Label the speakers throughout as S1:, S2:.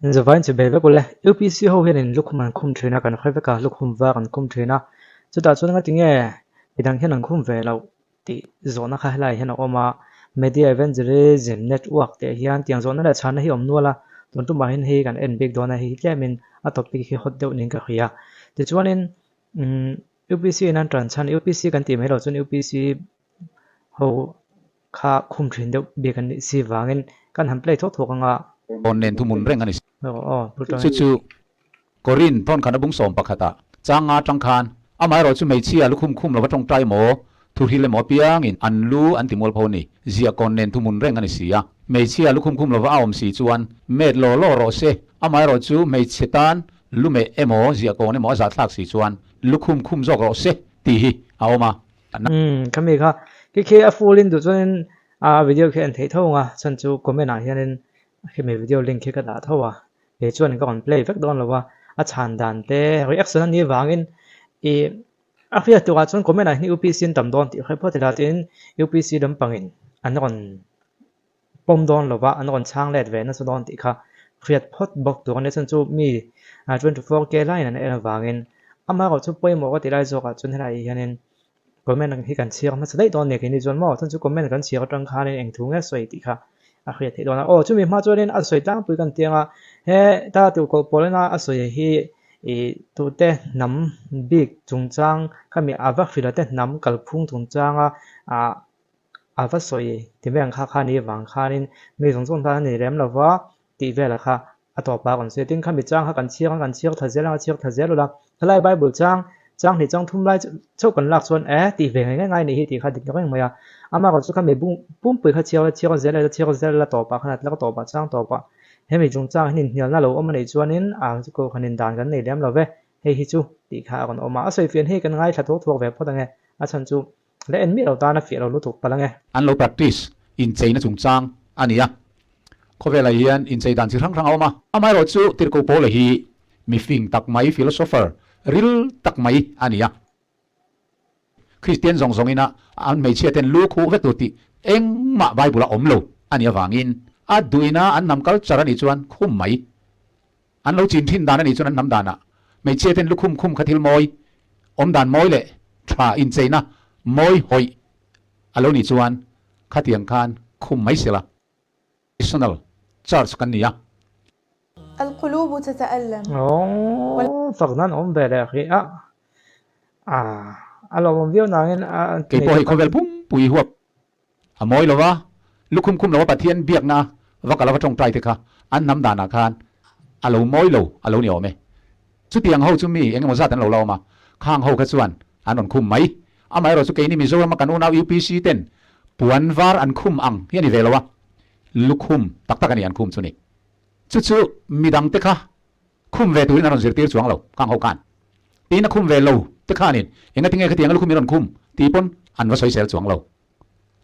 S1: Inzavain chu bei vek ule. UPC ho hian in lukhum an khum thin a, kan hre vek a, lukhum var an khum thin a. Chutah chuan ngati nge midang hian an khum ve loh tih zawhna kha helaiah hian a awm a. Media Evangelism Network tih ah hian tiang zawhna leh chhanna hi a awm nual a, tun tumah hian hei kan en bik dawn a, hei hi tlemin a topic hi hot deuh niin ka hria. Tichuanin umm UPC in an tan chhan, UPC kan tih mai loh chuan UPC ho kha khum thin deuh bik an nih si vangin kan han play thuak thuak anga.
S2: Awn nen thuhmun reng a ni. Chu chu Korin thawn khan a bung sawm pakhat ah chang nga tang khan amaherawh chu hmeichhia lukhum khum lova tawngtai maw thuhril emaw apiangin an lu an ti mual pho ni. Ziah kawn nen thuhmun reng a ni si a. Hmeichhia lukhum khum lova a awm si chuan met law law rawh se. Amaherawh chu hmeichhe tan lumeh emaw ziah kawn emaw a zahthlak si chuan lukhum khum zawk rawh se tih hi a awm a.
S1: Umm khami kha khi khi a full in duh chuanin a video khi en theih tho ang a chhan chu comment ah hianin khimi video link khi ka dah tho a kei chuan ka rawn play vek dawn lo a a chhan dan te reaction a nih vangin ih a hriat turah chuan comment ah hian UPC an tam dawn tih hre phawt ila tin UPC lampangin an rawn pawm dawn lo va an rawn chhang let ve nasa dawn tih kha hriat phawt bawk tur a nia chuan chu mi 24K laiin an en avangin amaherawh chu pawimawh ka ti lai zawkah chuan helaiah hianin comment hi kan chhiar hmasa daih dawn a ni keini chuan maw chuan chu comment kan chhiar atang khanin eng thu nge sawi tih kha a hriat theih dawn a aw chumi hma chuanin a sawi tlangpui kan tiang a heta turkawlh pawlina a sawi hi ih tute hnam bik chungchang khami a va hrilh te hnam kalphung chungchanga ah A va sawi ti mai ang kha kha ni vang khanin mi zawng zawng tan a ni lem lo va tih velah kha a tawp a rawn sawi a. Tin, khami chang kha kan chhiar ang, kan chhiar tha zel ang, a chhiar tha zel ula, helai Bible chang, chang hnih chang thum lai chauh kan lak chuan e tih ve ngei ngei ngai a nih hi tih kha dik reng mai a. Amaherawhchu chu khami bung pumpui kha chhiar la, chhiar zel ila, chhiar zel ila tawpah khan a tlak tawpah chang tawpah hemi chungchang hian inhnialna lo awm a neih chuanin a kohhran in dan kan nei lem lo ve, hei hi chu tih kha a rawn awm a. A sawifiah hi kan ngaithla thuak thuak ve phawt ang e, a chhan chu La en miah lo tan a fiah lo lutuk palh ange.
S2: An lo practice incheina chungchang a ni a. Khawvelah hian inchei dan chi hrang hrang a awm a. Amaherawhchu Tirhkoh Paula hi mi fing tak mai, philosopher ril tak mai a ni a. Kristian zawng zawngin a an hmeichhia ten lu khuh vek tur tih engmah Bible a awm lo a nih avangin a duhina an hnam culture a nih chuan khum mai. An lo chin thin dan a nih chuan an hnam danah hmeichhia ten lukhum khum kha thil mawi, awm dan mawi leh tha incheina mawi hawih a lo nih chuan khatiang khan khum mai sela. National Church kan ni a.
S3: Al-qulubu tata'allam.
S1: Aww fak nan awm ve leh hrih a, a lawmawm viau nangin a
S2: Kei pawh hei khawvel pumpui huap A mawi lo a, lukhum khum lo a Pathian biakna va kal a va tawngtai te kha an hnam danah khan a lo mawi lo a lo ni awm e. Chutiang ho chu mi eng emaw zat an lo la awm a, khang ho kha chuan an rawn khum mai. Amaherawh chu keini Mizorama kan unau UPC ten puan var an khum ang hi a ni ve lo a, lukhum tak tak a ni an khum chu ni. Chu chu midang te kha khum ve turin an rawn zirtir chuang lo khang ho khan. Tin a khum ve lo te khanin engatinge khatiang a lukhum in rawn khum tih pawn an va sawisel chuang lo.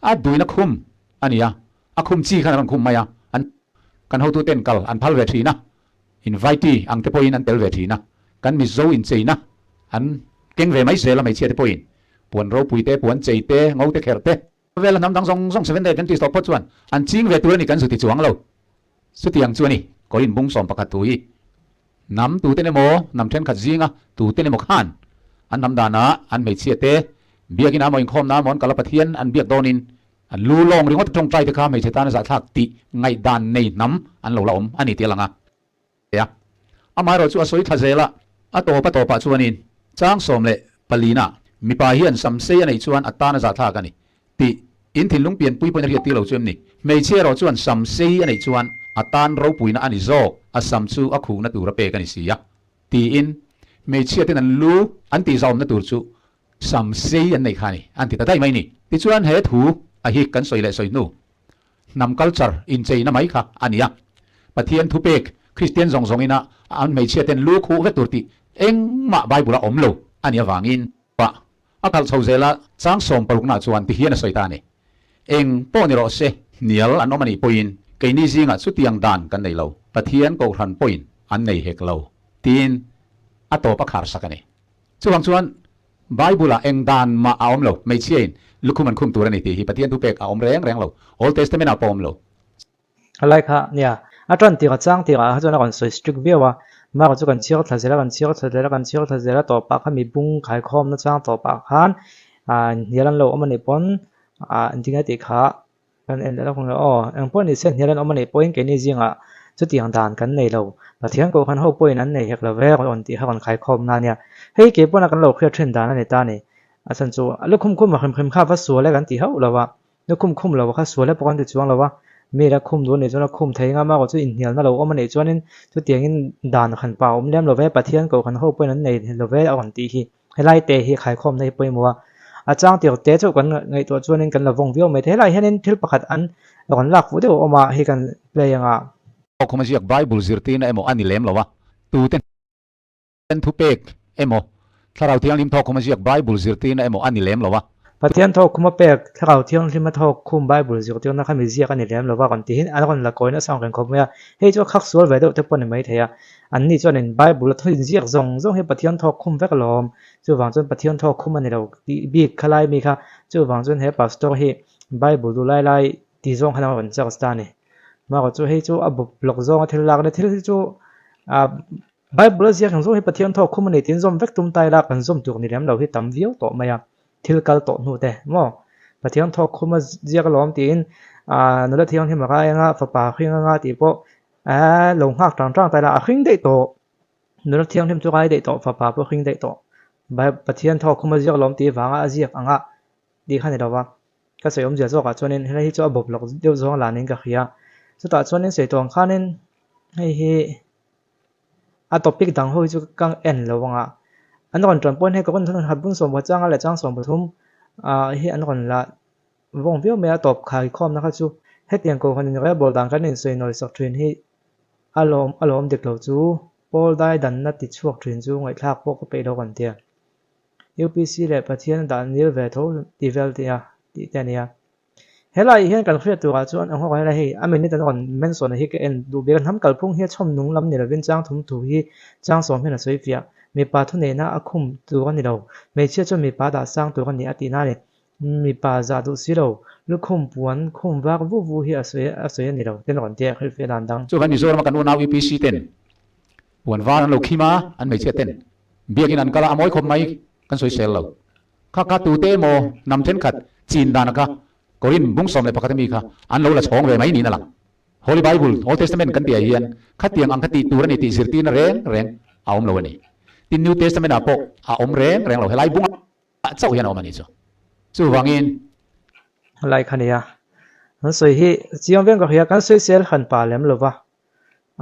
S2: A duin a khum a ni a, a khum chi khan a rawn khum mai a, an kan hotu ten kal an phal ve thin a, invitee ang te pawhin an tel ve thin a, kan Mizo incheina an keng ve mai zel a hmeichhia te pawhin puan ropui te, puan chei te, ngo te kherh te. Khawvel a hnam dang zawng zawng Seventh Day Adventist tawh phawt chuan an ching ve tur a ni kan zu ti chuang lo. Chutiang chu a ni, Korin bung 11 thu hi hnam tuten emaw, hnam thenkhat zinga tuten emaw khan an hnam danah an hmeichhia te biakin a maw inkhawmna a maw an kal a Pathian an biak dawnin an lu lawng ringawt tawngtai te kha hmeichhe tana zahthlak tih ngaihdan nei hnam an lo la awm a ni tih a lang a. Amaherawh chu a sawi thla zel a, a tawp a tawpah chuanin chang 14 na mipa hian samsei a neih chuan a tan a zahthlak a ni tih in thinlung pianpui pawhin a hriat tir lo chu em ni? Hmeichhia erawh chuan samsei a neih chuan a tan ropuina a ni zawk, a sam chu a khuhna tur a pek a ni si a tiin hmeichhia ten an lu an tihzahawmna tur chu samsei an neih kha a ni an ti ta daih mai ni. Tichuan he thu a hi kan sawi leh sawi hnu Hnam culture incheina mai kha a ni a. Pathian thupek Kristian zawng zawngin a an hmeichhia ten lu khuh vek tur tih engmah Bible a awm lo a nih avangin pah a kalh chho zel a, chang 60 nah chuan ti hian a sawi ta a ni. Eng pawh ni rawh se, hnial an awm a nih pawhin keini zingah chutiang dan kan nei lo, Pathian kohhran pawhin an nei hek lo tiin a tawp a khar sak a ni. Chuvang chuan Bible-ah eng dan mah a awm lo, hmeichhiain lukhum an khum tur a ni tih hi Pathian thupek a awm reng reng lo, Old Testament-ah pawh a awm lo.
S1: A lai kha nia, A tan tirh a chang tirh ah kha chuan a rawn sawi strict viau a, mark chu kan chhiar thla zel a, kan chhiar thla zel a, kan chhiar thla zel a tawpah kha mi bung khaikhawmna chang tawpah khan ah hnial an lo awm a nih pawn ah engtin nge tih kha Kan en leh lawk ang aw. Eng pawh ni se hnial an awm a nih pawhin keini zingah chutiang dan kan nei lo. Pathian kohhran ho pawhin an nei hek lo ve rawn tih kha rawn khaikhawm na nia. Hei kei pawna kan lo hriat thin dan a ni ta ni. A chhan chu lukhum khum a hrim hrim kha va sual e kan ti hauh lo a. Lukhum khum lo kha sual e pawh kan ti chuang lo a. Mi la khum duh a nih chuan a khum thei ngam a, chu inhnialna lo awm a nih chuanin chutiangin dan khan pa awm lem lo ve, Pathian kohhran ho pawhin an nei lo ve a rawn tih hi. Helai te hi khaikhawmna hi pawimawh a, a chang tir te chauh kan ngaihtuah chuanin kan la vawng viau mai thei. Helai hianin thil pakhat an rawn lak fuh deuh a awm a, hei kan play anga.
S2: Khawma ziak Bible zirtirna emaw a ni lem lo a, tute hnen thupek emaw Thlarau Thianghlim thawk khawma ziak Bible zirtirna emaw a ni lem lo a.
S1: Pathian thawk khuma pek Thlarau Thianghlim a thawk khum Bible zirtirna kha mi ziak a ni lem lo a rawn tihin an rawn la kawiin a sang reng khawp mai a, hei chu a khak sual ve deuh te pawh a ni maithei a. An ni chuanin Bible a thaw inziak zawng zawng hi Pathian thawk khum vek alawm, chuvang chuan Pathian thawk khum a ni lo tih bik kha lai mi kha, chuvang chuan he pastor hi Bible duh lai lai ti zawng khan a rawn charge ta a ni. Marawh chu hei chu a bawp lawk zawnga thil lak a ni, thil hi chu ah Bible a ziak ang zawng hi Pathian thawk khum a ni tiin zawm vek tum ta ila kan zawm tur ni lem lo hi tam viau tawh mai a, thil kal tawh hnu te maw Pathian thawk khum a ziak alawm tiin ah nula thianghlim a rai anga fapa hring anga tih pawh Aaa lo nghak tang tang ta ila a hring daih tawh. Nula thianghlim chu ngai daih tawh, fapa pawh hring daih tawh. Bible Pathian thawk khum a ziak lawm tih vanga a ziak anga tih kha ni lo va. Ka sawi awmzia zawkah chuanin helai hi chu a bawp lawk deuh zawng lanin ka hria. Chutah chuanin sawi tawh ang khanin hei hi a topic dang ho hi chu ka en lo anga an rawn ṭan pawhin hei ka rawn khat bung 10 changa leh chang 13 ah hi an rawn la Vawng viau mai a tawp khai khawmna kha chu hetiang kohhran in rebel dan kan insawi nawi sak thin hi a lawm a lawm dik lo chu Paul dai danna ti chhuak thin chu ngaihthlak pawh ka peih lo kan tia. UPC leh Pathian a dah nil ve tho ti vel tia tih te a nia. Helai hian kan hriat turah chuan a nghawk a hei a minute an rawn mention hi ka en duh bik a hnam kalphung hi a chhawm nung lam ni lovin chang thum thu hi chang sawm hian a sawi fiah. Mipa thuneihna a khum tur a ni lo. Hmeichhia chuan mipa dah sang tur a ni a tihna a ni. Mipa zah duh si lo, lukhum puan khum vak vu vu hi a sawi a sawi a ni lo, ten rawn tia hrilhfiah dan dang.
S2: Chuvan Mizorama kan unau UPC ten puan var an lo khim a, an hmeichhia ten biakin an kal a, a mawi khawp mai kan sawi sel lo. Kha kha tute emaw hnam thenkhat chin dana kha Korin bung 11 a mi kha an lo la chhawng ve mai niin a lang. Holy Bible, Old Testament kan tihah hian khatiang ang kha tih tur a ni tih zirtirna reng reng a awm lo a ni. Tin New Testament ah pawh a awm reng reng lo, helai bungah Ah chauh hian a awm a ni chu. Chuvangin.
S1: Lai kha nia. An sawi hi chiang veng ka hria, kan sawi sel han pa lem lo va.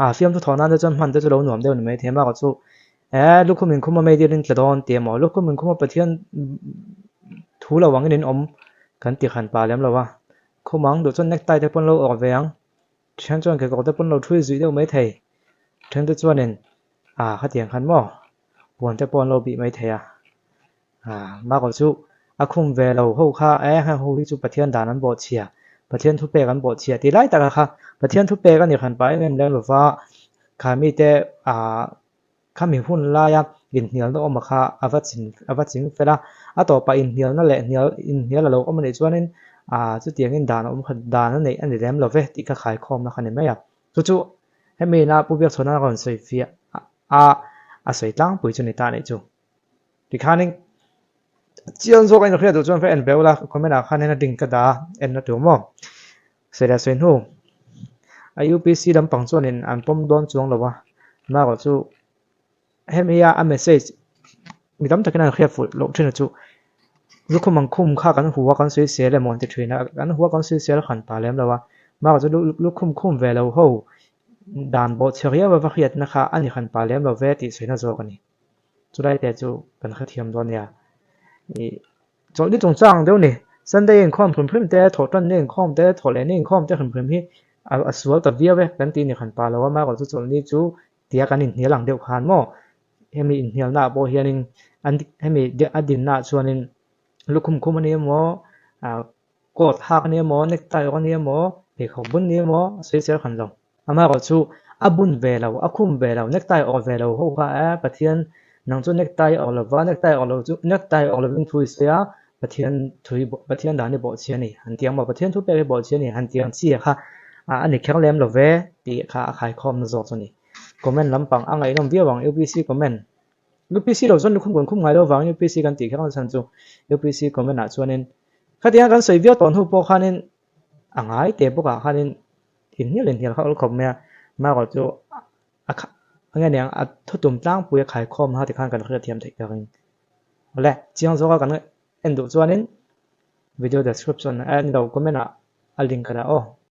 S1: A fiamthu thawh nan te chuan hman te chu lo nuam deuh ni mai thei a, chu e lukhum inkhum a meidil in tla dawn ti emaw, lukhum inkhum a Pathian thu lo angin in awm kan ti han pa lem lo va. Khumang duh chuan necktie te pawn lo awrh ve ang. Then chuan kekawr te pawn lo thui zuih deuh mai thei. Then te chuanin a khatiang khan maw Puan te pawh an lo bih mai thei a, Marco chu a khum ve lo ho kha e heng ho hi chu Pathian dan an bawhchhia, Pathian thupek an bawhchhia tih lai taka kha Pathian thupek a ni hran pah em em lem lova kha mite khami hun laia inhnialna awm a kha a va ching a va ching fel a, a tawpah inhnialna leh hnial inhnial a lo awm a nih chuanin chutiangin dan a awm kha dan a neih a ni lem lo ve tih kha khaikhawmna kha a ni mai a, chu chu hemi ina Pu Biakchhawna rawn sawi fiah a a sawi tlangpui chu ni ta anih chu. Tikhanin chiang zawk a inhriat duh chuan ka en beuh la, comment ah khanin a link ka dah a, en na tur maw. Sawi leh sawi hnu a UPC lampang chuanin an pawm dawn chuang lo a, marawh chu hemi a a message mi tam takin an hriat fuh loh thin a chu lukhum ang khum kha kan hua kan sawi sel emaw an ti thin a, kan hua kan sawi sel hran ta lem lo a, marawh chu lukhum khum ve lo ho Dan bawh chhe riau a va hriatna kha a ni hran pah lem lo ve tih sawi zawk a ni. Chulai te chu kan hrethiam dawn nia. Ih chawlhni chungchang deuh ni. Sunday inkhawm hrim hrim te, thawhtanni inkhawm te, thawhlehni inkhawm te hrim hrim hi a sual ta viau e kan tih ni hran pah lo a, amaherawhchu chawlhni chu tia kan inhnial ang deuh khan maw hemi inhnialna ah pawh hianin an hemi a dinna ah chuanin lukhum khum a ni emaw ah Coat hak a ni emaw, necktie awk a ni emaw, pheikhawk bun ni emaw, a sawi sel hran lo. Amaherawh chu a bun ve lo, a khum ve lo, necktie awk ve lo ho kha e, Pathian nang chu necktie awk lova, necktie awk lo chu necktie awk lovin thu i sawi a, Pathian thu hi Pathian dan hi bawhchhia a ni han ti ang maw, Pathian thu pek hi bawhchhia a ni han ti ang chi kha A ni kher lem lo ve tih kha a khaikhawmna zawk chu a ni. Comment lampang a ngaihnawm viau ang UPC comment. UPC lo chuan lukhum kan khum ngai lo vangin UPC kan tih kher ang chhan chu UPC comment ah chuanin khatiang kan sawi viau tawh hnu pawh khanin a ngai teh bawkah khanin inhnial inhnial kha awl khawp mai a, amaherawhchu chu a kha enge niang a thutum tlangpui a khaikhawm ha tikhan kan hriatthiam theih ka ring. Awle chiang zawka kan en duh chuanin video description a en lo comment ah a link ka dah aw.